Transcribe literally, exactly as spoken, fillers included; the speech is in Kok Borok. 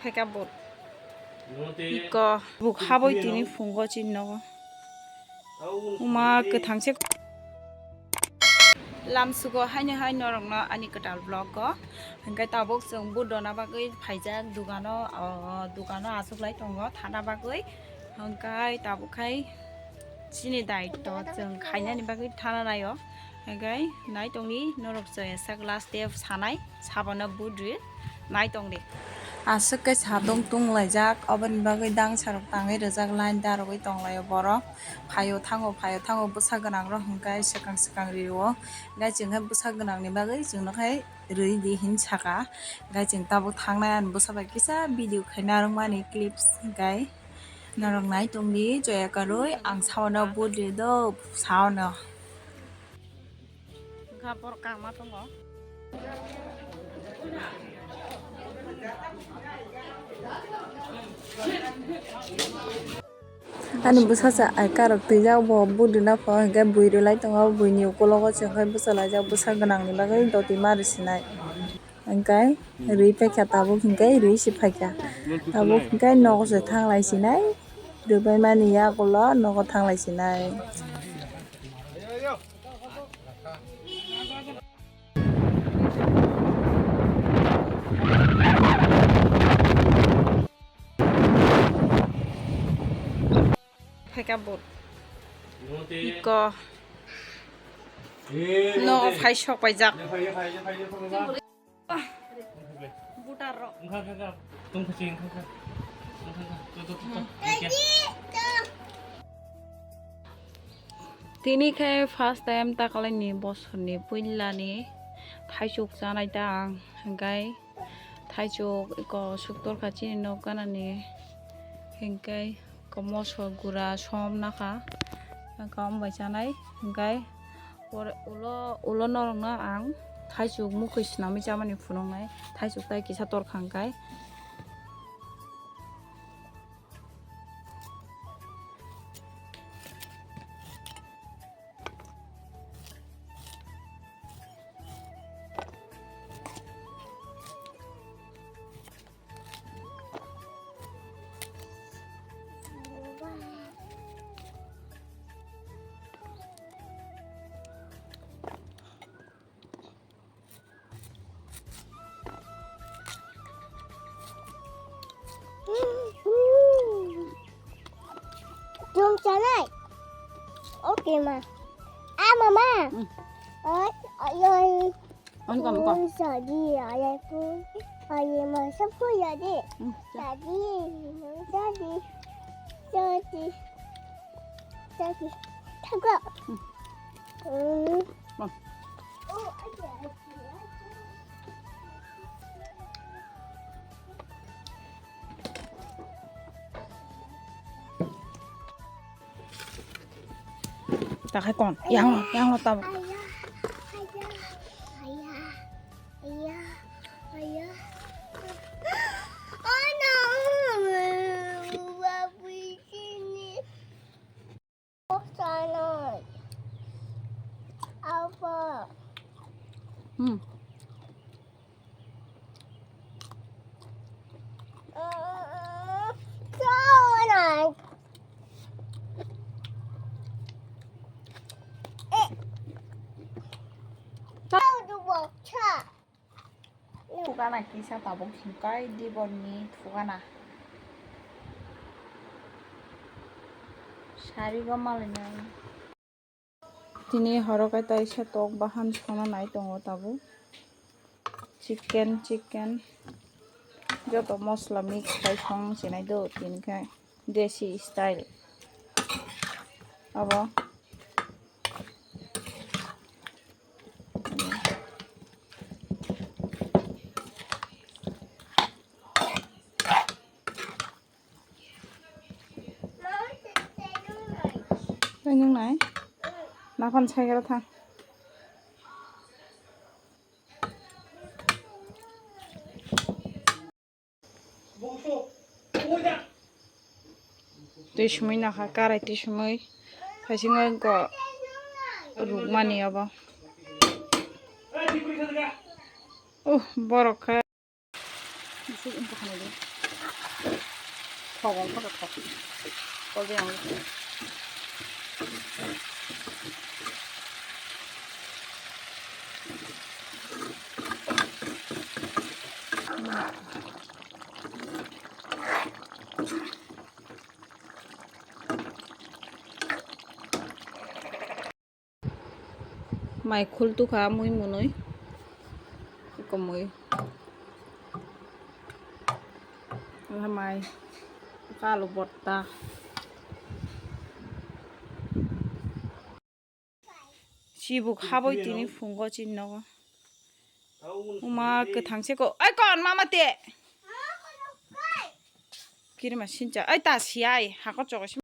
Phaikha bot. Iko buk haboi tini phungo chini nogo. Uma kwthang se. Lamsugo haino hai norokno ani kwtal vlog o. Hwnkhe tabuk chwng but rwna bagwi phaijak dukano, o, dukano achuklai tongo thana bagwi. Hwnkhe tabuk khai chini daitto chwng khainani bagwi thana naio. Hwnkhe nai tongdi norok chwng esa glass tei sanai. Sabono but rwi nai tongdi. Aswk khe sadong tunglaijak, oboni bagwi dangsarok tangwi rwjak, line darogwi tonglaio borok. Phaio thango, phaio thango bwsa gwnangrok hwnkhe swkang swkang rio. Hwnkhe chwng khe bwsa gwnangni bagwi chwngno khe rwi di hin saka. Hwnkhe chwng tabuk thangnai ani bwsa bai kisa video khaina rwngmani clips hwnkhe norok nai tongdi, joya karwi ang sabono but rwi do saono. Wngkha borok kangma tongo. Ani bwsa cha ai karok twijak, bo but rwna pho hwnkhe bui rwlai tongo, buini ukulogo se hwnkhe bwsa laijak, bwsa gwnangni bagwi doti ma rwsinai. Hwnkhe rwi paikha tabuk, hwnkhe rwi se phaikha tabuk, hwnkhe nogo se thanglai sinai, rwbaimani yagulo nogo thanglai sinai. Phaikha bot. Iko. No phai sok paijak. Butar rok. Wngkha, wngkha, wngkha. Tong kha si, wngkha, wngkha. Wngkha, wngkha. Tuh, tuh, tuh, tuh. Naikhe. Tini khe first time takalini bosorni puilani thaichuk chanai ta ang, hwnkhe thaichuk iko suktor kha chini nok ganani, hwnkhe iko mosor gura som nakha, wngkha omo bai chanai, hwnkhe. Pore ulo, ulo norokno ang thaichuk mukhwi swnamwi chamani phunuknai, thaichuk tai kisa torkha hwnkhe. Chum chanai. Okay ma. Ah, mama. Hmm. Oi, oi, oi. Ano ka, ano ka? Pun sadi, ayai pun. Ayai ma, sab ko yadi. Hmm. Sadi, sadi. Sadi. Sadi. Thago. Hmm. Hmm. Ma. Oh, ayai. Takhai kon, yang lo, yang lo tabuk. Hmm. Thugana kisa tabuk singkai dibonni thugana. Sarigo malainai. Tini horo khe taisa tok bahan sona nai tongo tabuk. Chicken, chicken. Joto mosla mix khai song sinai do tini khe desi style. Abo. Tei nung nai? Napan sai gra thang. Twi sumui nakha, karai twi sumui. Thaisingo go rukmani obo. Uh, borok khe. Bisik wngkha khanai de. Thok wng kha thok. Kolbe ang. Mai khul tukha mui munui. Komui. Mai. Kalu botta. Sibuk haboi tini phungo chin nogo. Uma kwthang se ko. Ai kon mama te. Kirima sincha. Ai ta siyai. Hakor chogo si.